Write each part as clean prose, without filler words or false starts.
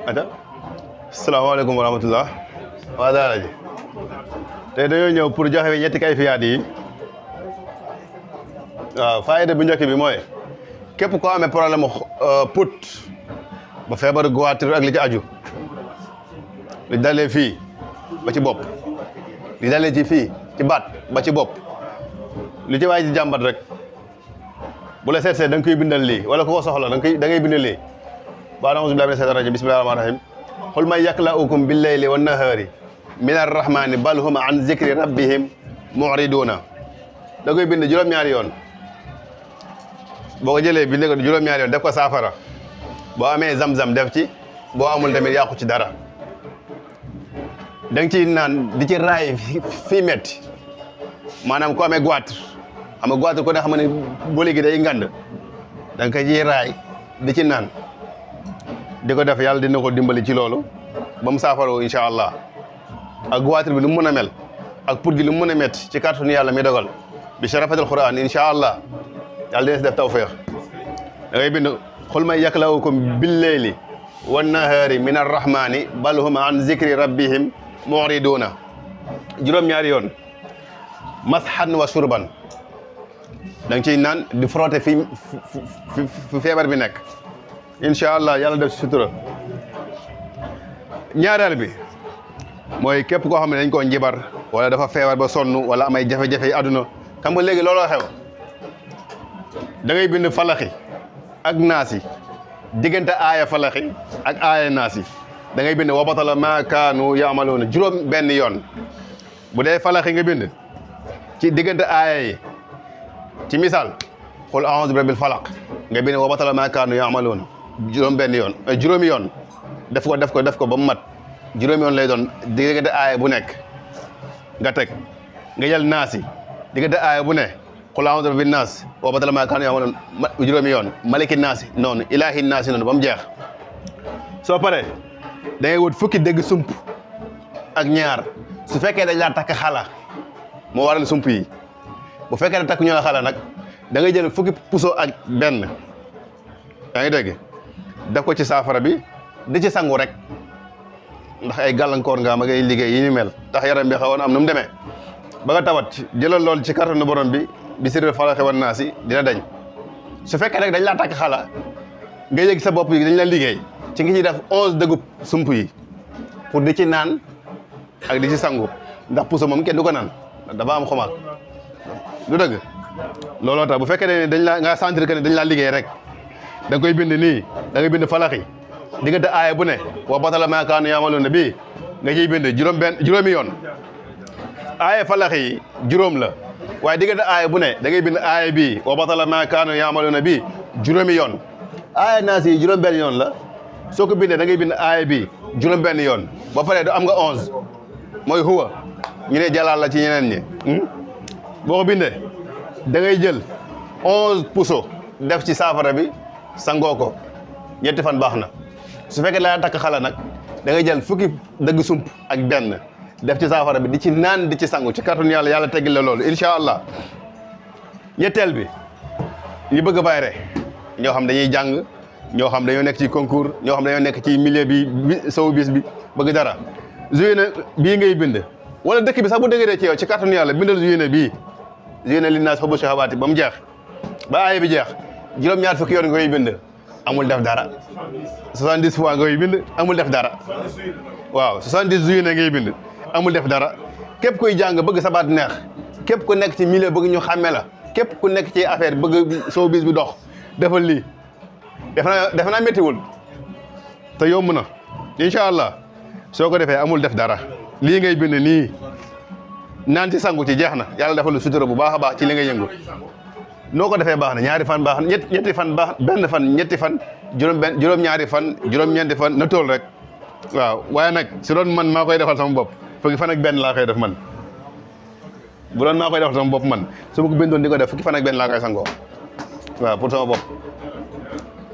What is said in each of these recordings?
ata salaamaaleykum wa rahmatullah waa daara ji tey dañoo ñëw pour joxe fi ñetti kayfiyaat yi waaw faayda bu njëkk bi mooy képp koo amee problème put ba feebar goitre ak li ci aju li dalee fii ba ci bopp li dalee ci fii ci baat ba ci bopp li ci waay ci jàmbat rek bu la seetsee da nga koy bindal lii wala ku ko soxla da ngay bindal lii ba a'uuzu billaahi mina shaytaani rajiim bismillaahi rahmaani rahiim qul man yakla'ukum bil-layli wan-nahaari mina r-rahmaani bal hum an zikri rabbihim mu'riduuna da koy bind juróom-ñaari yoon boo ko jëlee bind ko juróom-ñaari yoon def ko saafara boo amee zam-zam def ci boo amul tamit yàqu ci dara da nga ciy naan di ci raay fii metti maanaam ku amee goitre xam nga goitre ko ne xam ne boli gi day ngand da nga ko ciy raay di ci naan di ko def yàlla dina ko dimbali ci loolu ba mu saafaroo incha allah ak goitre bi nu mu mën a mel ak pour gi lu mu mën a métti ci kàttanu yàlla mi dogal bi sharafatil quran incha allah yàlla dina si def tawfeex da ngay bind xul man yakla'ukum bil-layli wan-nahaari mina r-rahmaani bal hum an zikri rabbihim mu'riduuna juróom-ñaari yoon mashan wa shurban da nga ciy naan di frotter fi feebar bi nekk incha allah yàlla def si sutura ñaareel bi mooy képp koo xam ne dañ koo njibar wala dafa feebar ba sonn wala amay jafe-jafe yi àdduna xam nga léegi looloo xew da ngay bind falaxi ak naasi diggante aaya falaxi ak aaya naasi da ngay bind wa batala maa kaanu yaamaluuna juróom benn yoon bu dee falaxi nga bind ci diggante aaya yi ci misaal qul a'uuzu bi rabbil falaq nga bind wa batala maa kaanu yaamaluuna juróom benn yoon juróomi yoon def ko ba mu mat juróomi yoon lay doon diggante aaya bu nekk nga teg nga jël naasi diggante aaya bu ne qul a'uuzu bi rabbin naas wa batala maa kaanu ya'maluun juróomi yoon maliki naasi noonu ilaahi naasi noonu ba mu jeex soo paree da ngay wut fukki dégg sump ak ñaar su fekkee dañ laa takk xala moo waral sump yi bu fekkee ne takk ñoo la xala nag da ngay jël fukki puso ak benn yaa ngi dégg def ko ci saafara bi di ci sangu rek ndax ay gàllankoor nga am ak ay liggéey yi ñu mel ndax yaram bi xawoon am nu mu demee ba nga tawat jëlal lool ci kàttanu borom bi siril falaxi wan naasi dina dañ su fekkee rek dañ laa takk xala nga yëg sa bopp yi dañ la liggéey ci ngi ciy def 11 dëggub sump yi pour di ci naan ak di ci sangu ndax puso moom kenn du ko naan dafa am xomaag du dëgg looloo tax bu fekkee ne dañ la nga sentir que ne dañ laa liggéey rek da nga koy bind nii da ngay bind falaxi diggante aaya bu ne wa batala maa kaanu ya'maluuna bii nga ciy bind juróomi yoon aaya falaxi yi juróom la waaye diggante aaya bu ne da ngay bind aaya bii wa batala maa kaanu ya'maluuna bii juróomi yoon aaya naas yi juróom benn yoon la soo ko bindee da ngay bind aaya bii juróom benn yoon ba pare du am nga 11 mooy huwa ñu ne jalaal la ci ñeneen ñi boo ko bindee da ngay jël 11 puso def ci saafara bi sangoo ko ñetti fan baax na su fekkee la takk xala nag da ngay jël fukki dëgg sump ak benn def ci saafara bi di ci naan di ci sangu ci kàttanu yàlla teggil la loolu incha allah ñetteel bi ñu bëgg a bayre ñoo xam dañuy jàng ñoo xam dañoo nekk ci concours ñoo xam dañoo nekk ci milieu bi sowu bis bi bëgg dara Zuyina bii ngay bind wala dëkk bi sax bu dëgëree ci yow ci kàttanu yàlla bindal Zuyina bii Zuyina linnaas hubbu shahawaati ba mu jeex ba aaya bi jeex juróom-ñaar fukki yoon nga koy bind amul def dara 70 fois nga koy bind amul def dara waaw 70 Zuyina ngay bind amul def dara képp kuy jàng bëgg sa baat neex képp ku nekk ci milieu bëgg ñu xàmme la képp ku nekk ci affaire bëgg soo bis bi dox defal lii defe naa méttiwul te yomb na incha allah soo ko defee amul def dara lii ngay bind nii naan ci sangu ci jeex na yàlla defal lu sutura bu baax a baax ci li nga yëngu noo ko defee baax na ñaari fan baax na ñetti fan baax benn fan ñetti fan juróom-ñaari fan juróom-ñeenti fan na tool rek waaw waaye nag si doon man maa koy defal sama bopp fukki fan ak benn laa koy def man bu doon maa koy defal sama bopp man su ma ko bindoon di ko def fukki fan ak benn laa koy sangoo waaw pour sama bopp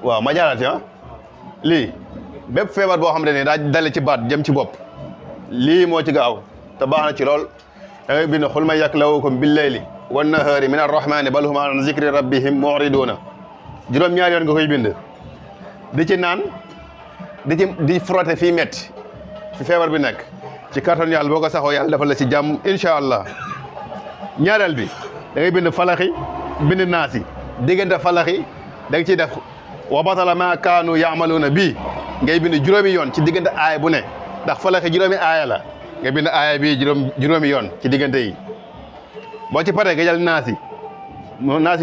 waaw ma jaarati lii bépp feebar boo xam ne daa dale ci baat jëm ci bopp lii moo ci gaaw te baax na ci lool da ngay bind xul man yakla'ukum bil-layli wan-nahaari mina r-rahmaani bal hum an zikri rabbihim mu'riduuna juróom-ñaari yoon nga koy bind di ci naan di frotter fii metti fi feebar bi nekk ci carton yàlla boo ko saxoo yàlla defal la ci jàmm incha allah. ñaareel bi da ngay bind falaxi bind naasi diggante falaxi da nga ciy def wa batala ma kaanu yaamaluuna bii ngay bind juróomi yoon ci diggante aaya bu ne ndax falaxi juróomi aaya la nga bind aaya bii juróomi yoon ci diggante yi boo ci paree nga jël naasi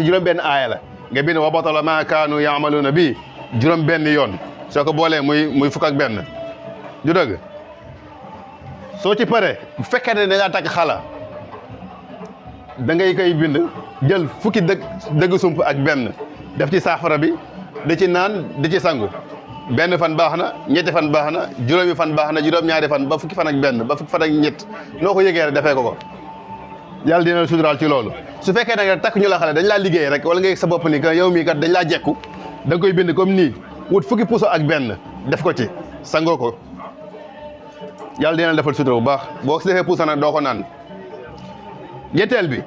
juróom benn aaya la nga bind wa batala ma kaanu yaamaluuna bii juróom benn yoon soo ko boolee muy fukk ak benn du dëgg soo ci paree bu fekkee ne da ngaa takk xala da ngay koy bind jël fukki dëgg sump ak benn def ci saafara bi di ci naan di ci sangu benn fan baax na ñetti fan baax na juróomi fan baax na juróom-ñaari fan ba fukki fan ak benn ba fukki fan ak ñett noo ko yëgee rek defee ko yàlla dina la suturaal ci loolu. su fekkee nag takk ñu la xale dañ laa liggéey rek wala nga yëg sa bopp ni que yow mii kat dañ laa jekku da nga koy bind comme nii wut fukki puso ak benn def ko ci sangoo ko yàlla dina la defal sutura bu baax boo si defee puso nag doo ko naan. ñetteel bi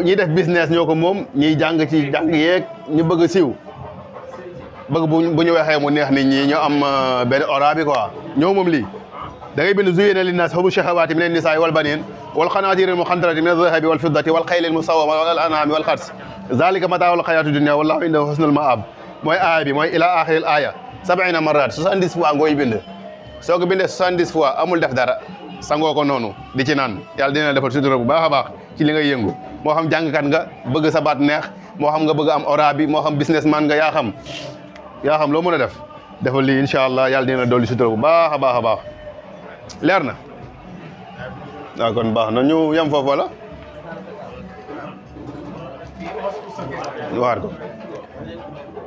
ñiy def business ñoo ko moom ñiy jàng ci jàng yeeg ñu bëgg a siiw bëgg bu ñu waxee mu neex nit ñi ñoo am benn ora bi quoi ñoo moom lii da ngay bind zuyyina linnaasi hubbu shahawaati mina nisaa'i wal baniin wal qanaatiiri al-muqantarati mina az-zahabi wal fiddati wal xayli al-musawwamati wal an'aami wal harsi zaalika mataa'ul hayaati dunya wallaahu indahu husnul ma'aab mooy aaya bi mooy ilaa aaxiril aaya 70 marrat 70 fois ngooy bind soo ko bindee 70 fois amul def dara sangoo ko noonu di ci naan yàlla dina defal sutura bu baax a baax ci li ngay yëngu moo xam jàngkat nga bëgg sa baat neex moo xam nga bëgg am ora bi moo xam businessman nga yaa xam loo mën a def defal lii incha allah yàlla dina dolli sutura bu baax a baax a baax leer na waaw kon baax na ñu yem foofu wala waar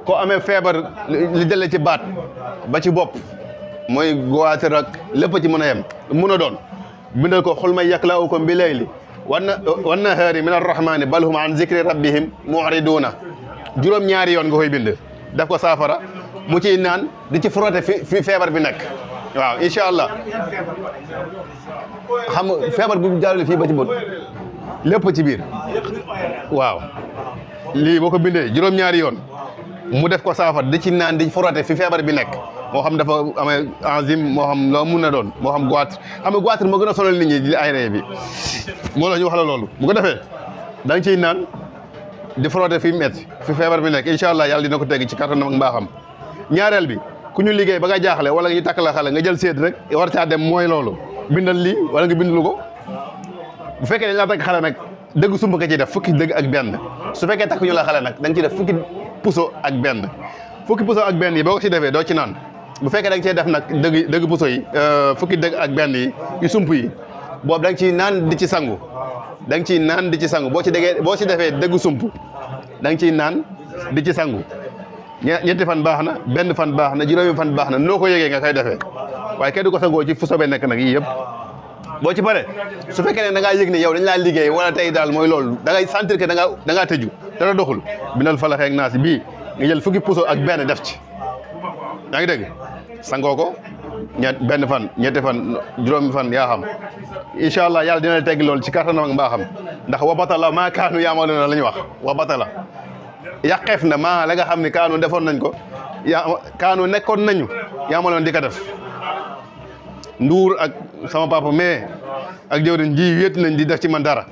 ko amee feebar li jëlee ci baat ba ci bopp mooy goitre ak lépp ci mën a yem mën a doon bindal ko xul may yakla'ukum bi layli wan nahaari min arrahmani bal hum an zikri rabbihim mu'riduna juróom-ñaari yoon nga koy bind def ko saafara mu ciy naan di ci frotter fi feebar bi nekk waaw incha allah xam nga feebar bu jàllale fii ba ci bët lépp ci biir waaw lii boo ko bindee juróom-ñaari yoon mu def ko saafara di ci naan di frotter fi feebar bi nekk moo xam dafa amee enzyme moo xam loo mun na doon moo xam goitre xam nga goitre moo gën a sonal nit ñi di aéré bi moo la ñu wax la loolu bu ko defee da nga ciy naan di frotter fi metti fi feebar bi nekk incha allah yàlla dina ko tegg ci kattanam ak mbaaxam ñaareel bi ku ñu liggéey ba nga jaaxle wala ñu takk la xale nga jël seet rek war caa dem mooy loolu bindal lii wala nga bindlu ko bu fekkee dañ laa takk xale nag dëgg sumb nga ciy def fukki dëgg ak benn su fekkee takk ñu la xale nag da nga ciy def fukki puso ak benn fukki puso ak benn yi boo ko ci defee doo ci naan bu fekkee da nga cee def nag dëgg puso yi fukki dëgg ak benn yi yu sump yi boobu da nga ciy naan di ci sangu da nga ciy naan di ci sangu boo ci defee dëgg sump da nga ciy naan di ci sangu ñetti fan baax na benn fan baax na juróomi fan baax na noo ko yëgee nga koy defee waaye kenn du ko sangoo ci fu soobee nekk nag yii yëpp boo ci pare su fekkee ne da ngaa yëg ne yow dañ laa liggéey wala tey daal mooy loolu da ngay sentir que da ngaa tëju dara doxul bindal falaxee ak naasi bii nga jël fukki puso ak benn def ci yaa ngi dégg sangoo ko benn fan ñetti fan juróomi fan yaa xam incha allah yàlla dina la tegg loolu ci kattanam ak mbaaxam ndax wa batala maa kaanu yaamaluuna la ñu wax wa batala yàqeef na maa la nga xam ne kaanu defoon nañ ko kaanu nekkoon nañu yaamaloon di ko def nduur ak sama papa mais ak jëwriñ ji wéet nañ di def ci man dara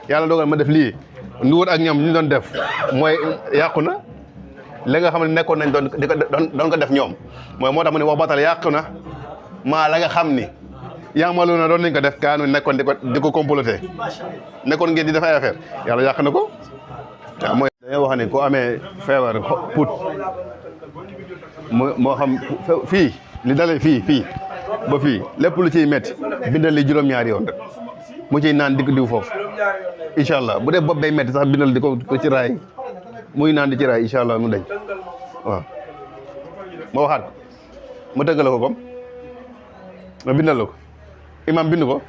yàlla dogal ma def lii nduur ak ñoom ñu doon def mooy yàqu na la nga xam ne nekkoon nañ doon ko def ñoom mooy moo tax mu ne wax batal yàqu na maa la nga xam ni yaamaloon doon nañ ko def kaanu nekkoon di ko comploté nekkoon ngeen di def ay affaire yàlla yàq na ko waaw mooy dañoo wax ne ku amee feebar put moo xam fii li dalee fii ba fii lépp lu ciy métti bindal li juróom-ñaari yoon rek mu ciy naan diw foofu incha allah bu dee bopp day métti sax bindal di ko ci raay muy naan di ci raay incha allah mu dañ waaw ma waxaat ko ma tëggal ko comme ma bindal la ko imam bind ko